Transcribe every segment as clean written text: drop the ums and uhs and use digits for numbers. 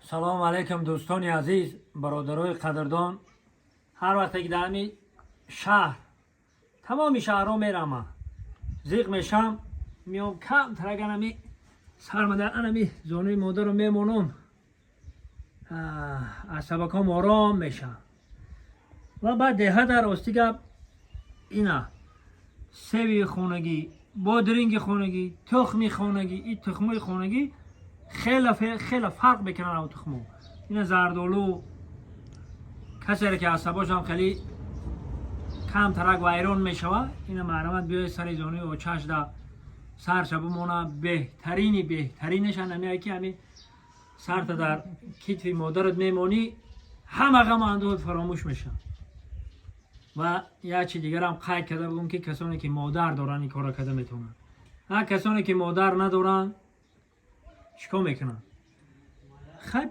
Салому алайкум, дӯстони азиз, бародарои қадрдон. Ҳар вақте ки дар ҳами шаҳр, тамоми шаҳрҳо мерама, зиқ мешам, меом, камтарак анами сармада анами зонуи модарро мемонам, асабаком ором мешам. Ва баъд деҳа дар рости гап ина севи хонагӣ, бодринги хонагӣ, тухми хонагӣ. И тухмои хонагӣ хеле хеле фарқ мекунанд ав тухмо. Ина зардолу. Касере ки асабошам хеле камтарак вайрон мешавад, ина марҳамат, биёед, сари зонуи очашда сарша бимона. Беҳтарини беҳтаринеша намеяй ки ҳамин сарта дар китфи модарат мемонӣ, ҳама ғаму андӯҳат фаромӯш мешавад. Ва як чи дигарам қайд карда бугум, ки касоне ки модар доранд, ин корро карда метавонанд. Ҳа, касоне ки модар надоранд, чӣ кор мекунанд? Хай,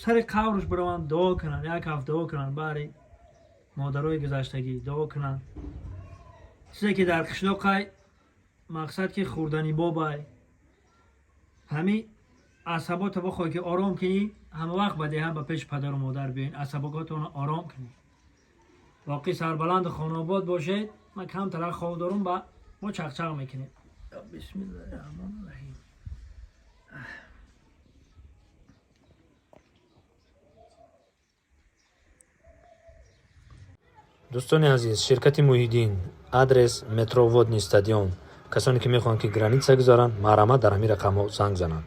сари қабрш бираванд, дуо кунанд, як ҳафт дуо кунанд, баъри модарои гузаштагӣ дуо кунанд. Чизе ки дар қишлоқай, мақсад ки хӯрдани бобай, ҳами асабота бихоҳӣ ки ором кунӣ, ҳама вақт ба деҳа, ба пеши падару модар биёин, асабокотонро ором кунӣ. Боқӣ сарбаланду хонаобод бошед. Ман камтарак хоб дорум, ба мо чақчақ мекунем. Бисмиллаҳи раҳмони раҳим. Дӯстони азиз, ширкати «Муҳиддин», адрес метро «Водный стадион». Касоне ки мехоҳанд, ки граница гузаранд, марҳамат, дар ҳамин рақамҳо занг зананд.